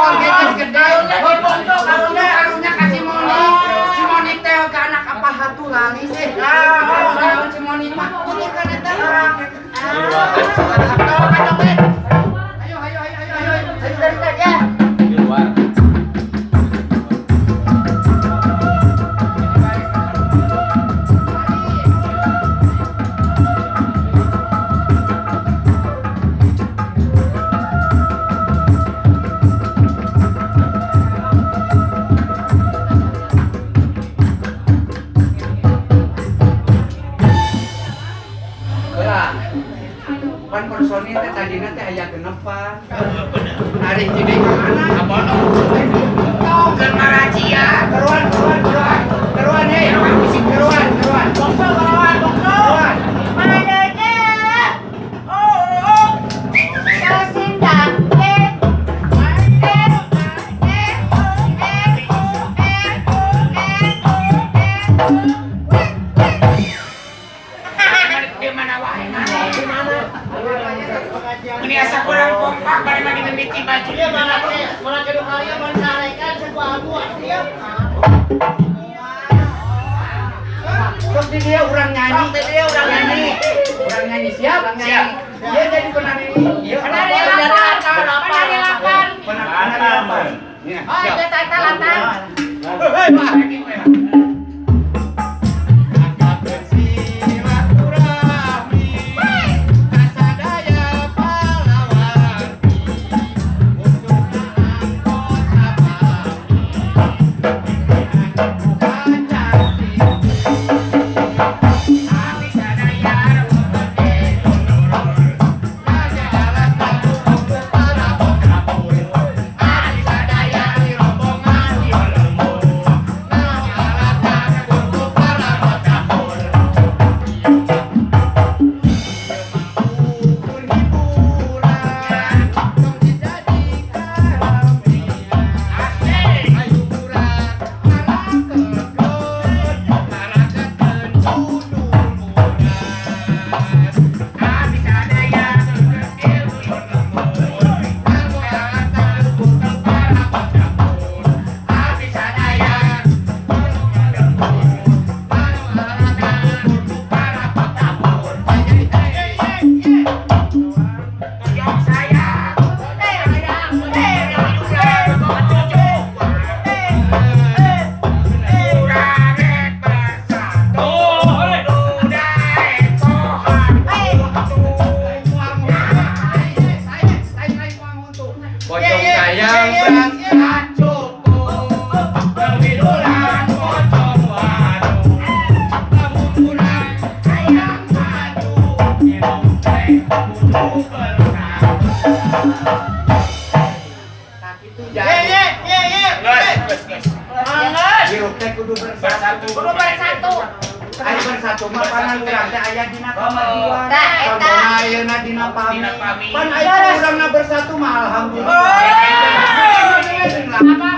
Orkes gede. Karunya karunya ka si Moni. Si Moni teh ke anak apa hatu lali sih. Ah, si Moni mah tuturkan eta. Ayo ayo ayo ayo ayo. Bentar ya. Di luar. Heula. Pan personil teh tadina teh aya genepan. Narik jadi ka mana? Abono. Keur marajia. Keruan, keruan, keruan. Keruan hei. Keruan, keruan. Bongso kawan, bongso. Keruan. Mana dia? Oh, oh. Kesindang, eh. Eh, eh, eh, eh, eh, eh. Di mana wae mana? Di mana? Ini asa kurang kompak bari mah dimimiti baju. Iya, mana mana kedua kali mana sarekan sebuah abu atuh ya. Sok di dia urang nyanyi. Sok di dia urang nyanyi. Urang nyanyi siap? Siap. Dia jadi penari. Iya, Penari lapan, penari lapan. Penari lapan. Ya, Oh, siap. itu tata latar. Hei, Pak. Angkatkeun silaturahmi ka sadaya palawargi musuhna anggota pami ku Pancasila. Abdi sadaya gede dulur. Jalan untuk para pengabul. Abdi sadaya di rombongan di lembur. Nah, untuk para pengabul. Ukur hiburan, tong dijadikan ramean. Asik. Ayo urang ngarakekeun, ngarakekeun duduluran. Abdi sadaya gede dulur lembur. Nganggo untuk para pengabul. Abdi sadaya lembur. Untuk para pengabul. Pojok saya. Urang rek bersatu. Daek pohan Pocong sayang beras tak cukup, Wilulan pocong warung. Lamun urang hayang maju, Minum teh kudu bersatu. Tak itu Ye jadi. ye ye ye. Geus, geus, geus. Hirup teh kudu bersatu. Bersatu. Kudu bersatu. Ayo bersatu mah panan urang teh aya dina kamajuan. Tah, eta. Contohna ayeuna dina pami. Dina pami. Pan aya urangna bersatu mah alhamdulillah. Sabab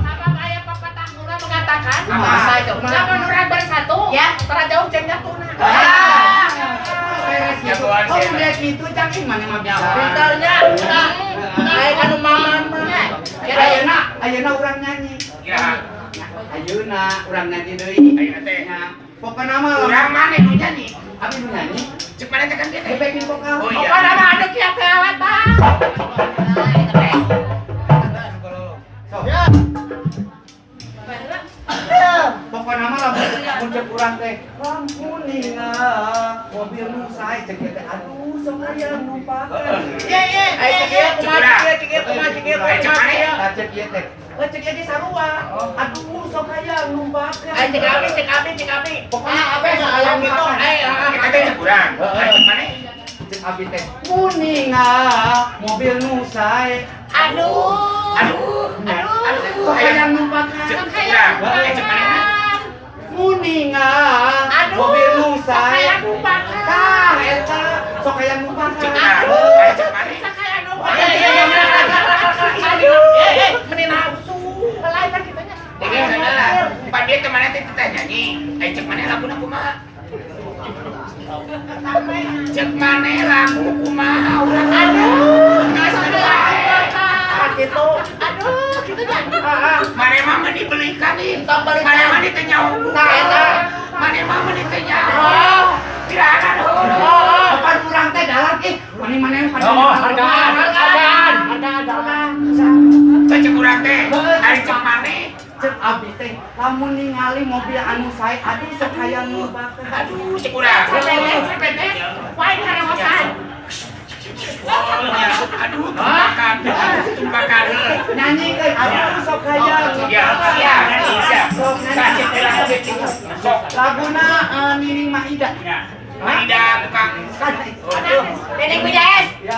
sabab aya pepatah kula mengatakan, Kumaha itu? lamun urang bersatu, Ya. tara jauh jeung jatuhna. Ah. Beres gitu. Jagoan Oh, sih. udah gitu cang ih mana mah bisa. Pintarnya. Kayak anu maman mah. Ayeuna, ayeuna urang nyanyi. Ya, Ayeuna urang nyanyi deui. Ayeuna teh. Nya, pokona mah lamun Urang mana nu nyanyi? abi nu nyanyi, Cek mana teh kan dia eh teh. backing vokal. Oh iya. Pokona mah anu kieu teh awet, Bang. Sok. Ya. Pokona mah lamun mun cek urang teh, lampu mobil nu sae cek ieu teh aduh sok aya numpakeun. Ye ye. Ayo cek ieu kumaha cek ieu cek ieu kumaha cek ieu Ayo, cek kumaha. mana? Tah cek ieu teh. Oh cek ieu ge sarua. Aduh sok aya numpakeun. Ayo cek abi, cek abi, cek abi. Pokona abe sok aya Gitu. numpakeun. Ayo, Kita teh cek urang. Heeh. Ayo cek mana? Cek abi teh muninga mobil nu sae. Aduh. Aduh. Aduh. Aduh. Sok aya numpakeun. Cek urang. Ayo cek mana? Muninga Aduh. mobil nu Sok sae. aya numpakeun. Tah eta sok aya numpakeun. Cek urang. Ayo cek mana? Sok aya numpakeun. Aduh. Eh, eh, meni nafsu. Lain kan kitanya. Dengar sana. Pak dia kemana teh kita nyanyi. Ayo cek mana lagu kumaha? Cek mana lagu kumaha urang. Aduh. Geus Sok aduh. aya numpakeun. Gitu. Aduh. kitu nya. Mane mah meni belikan ih. Mane mah teu nyaho. Mane mah meni teu nyaho. Pirahan heueuh. Kapan urang teh dalam ih, mane-mane pan. Oh, hargaan, hargaan, hargaan dalam. Teh cek urang teh, ari cek maneh. Cek abi teh, lamun ningali mobil anu sae, aduh sok hayang numpak. Aduh, cek urang. Cepet, wae karewosan. Aduh, tumbakan. Tumbakan. Nyanyi ke, aduh sok hayang. Ya, ya, ya. Sok Tah cek nyanyi. urang oge kitu. Sok. Laguna Nining Maida. Maida tukang. Neneng Widas. Ya,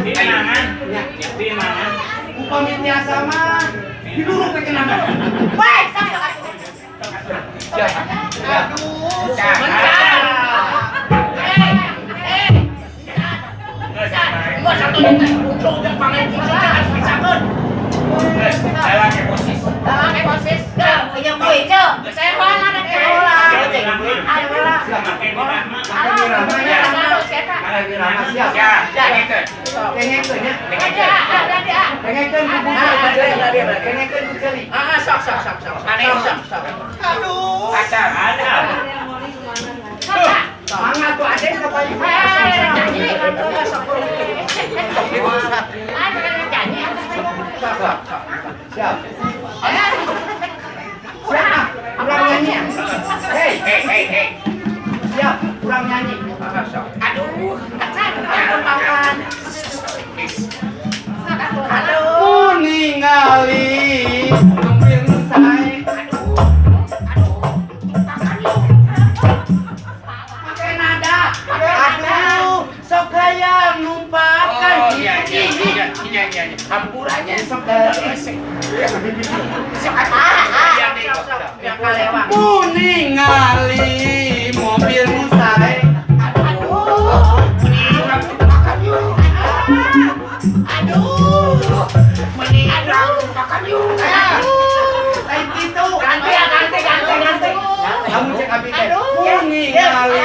Di mana? ya. Di mana? Upami tiasa mah diduruk we kenapa? Woi, sok sok atuh. Aduh, Tah. Enggak satu teh. Ujung teh pangain ujung teh harus pisakeun. Geus, dalam emosis. Dalam emosis. Yang gue cek. Saya heula rek heula. Ayo heula. Ayo siapa? Siap. Ya, dengekeun. Dengekeun nya. Ada ada dia. Dengekeun ku Ceuli. Dengekeun ku Ceuli. Ah, sok sok sok sok. Maneh. Sok sok. Aduh. Pacar. Ada. Kakak. Mangga tuh aden ka payu. Eh, nyanyi. Ayo nyanyi. Siap. Siap. Siap. Urang nyanyi. Hei, Hei, hei, hei. siap. Urang nyanyi. Aduh. Makan. Please. Aduh. Ningali mobil nu sae. Aduh. Aduh. Tumbakan yuk. Make nada. Aduh, sok hayang numpakan. Oh, iya, iya, iya, iya, iya, iya. Hampurannya. Sok dari. Sok atuh. Iya, deh. Yang kalewang. Ningali mobil nu sae. Aduh. Meni urang tumbakan yuk. Aduh. Meni urang tumbakan yuk. Lain kitu. Ganti ya, ganti, ganti, ganti. Kamu cek abi teh. Aduh. Ningali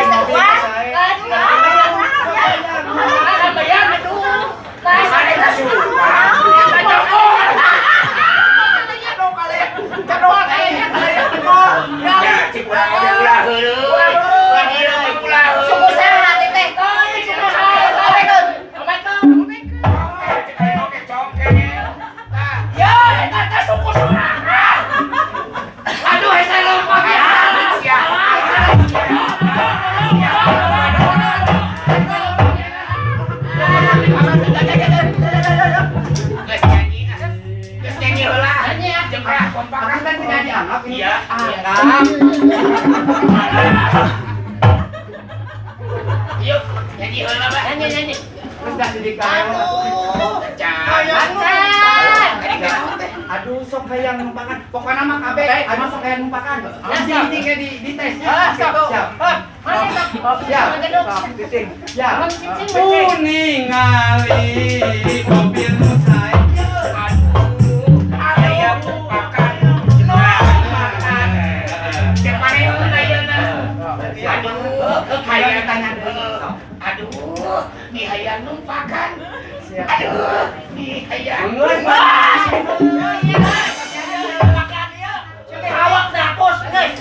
mobil nu sae. Aduh. Mane kasurupan. Ya, cik urang oge ulah heureuy. Ulah heureuy, ulah heureuy. Suku sehat teh. Suku sehat. Cek aing oge congke. Tah. Ya, eta teh suku sorangan. Aduh, hese leumpang ya. Sia. Geus nyanyi ah. Geus nyanyi heula. Nyanyi ah. Jeung kayak kompak. Akang teh tidak dianggap ini. Iya. Anggap. Yuk, nyanyi heula, Bah. Nyanyi nyanyi. Terus dah jadi kayak. Can. Acan. Aduh, sok hayang numpakan. Pokoknya mah kabeh, aduh sok hayang numpakan. Siap. Ini kayak di tes. Ah, Siap. sok. Siap. Siap. Siap. Ningali mobil nu sae. Aduh, hayang numpakan. Numpakan. Cek maneh heula ayeuna. Aduh, hayang tanya deui. Aduh, nih hayang numpakan. Siap. Aduh, nih hayang. Geus. Awak dapus, geus.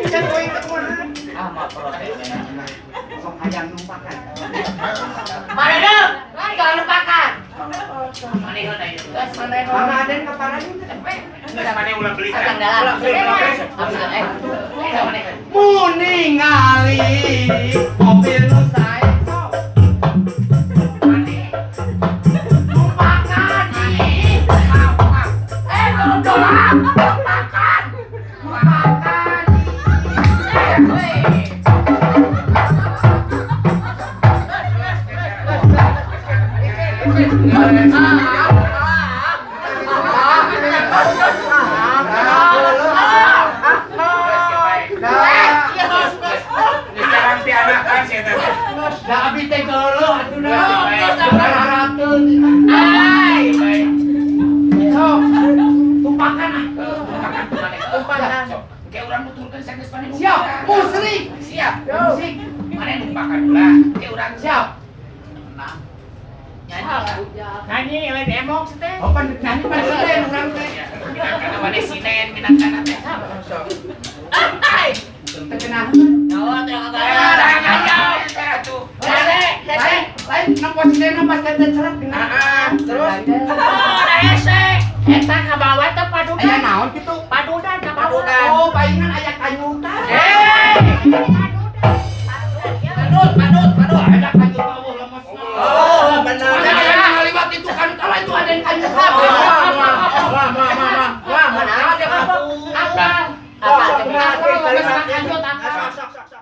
Cek euy teh kumaha? Ah, mah protes. Sok hayang numpakan. Mana dong? Jangan lupakan. Maneh heula ayeuna. Mangga aden ka parayun teh. Geus maneh ulah beli. Akang dalam. Muningali mobil nu sae sok. Maneh. Numpakan ih. Eh, belum doang. Makan. Numpakan. Da abi teh geuleuh atuh da. Rarateun. Sok. Tumpakan ah. Tumpakan. Kayak orang nuturkeun sageus maneh. Siap. Musrik. Siap. Musik. Maneh numpakan ulah. Kayak urang Siap. Nyanyi lain emok sih teh. Oh, pan nyanyi pan sinden urang teh. Minangkana maneh sinden minangkana teh. Hai. Teu kenaheun. Nyawa teh Eh, kagak. teh atuh. Hese, hese. Lain, lain nempo sinden pas teh cerep kena. Terus oh, da hese. Eta ka bawah teh padudan. Aya naon kitu? Padudan ka bawah. Oh, palingan aya kanyutan. Eh, Padut, padut, padut. Ada kanyut bawah lemesna. Oh, benar. Mana aya ngaliwat itu kanut ala itu ada yang kanyut. Wah, wah, wah, wah, wah, wah, wah, mana ada Apa? Apa? Apa? Kanyut apa? Sok, sok, sok.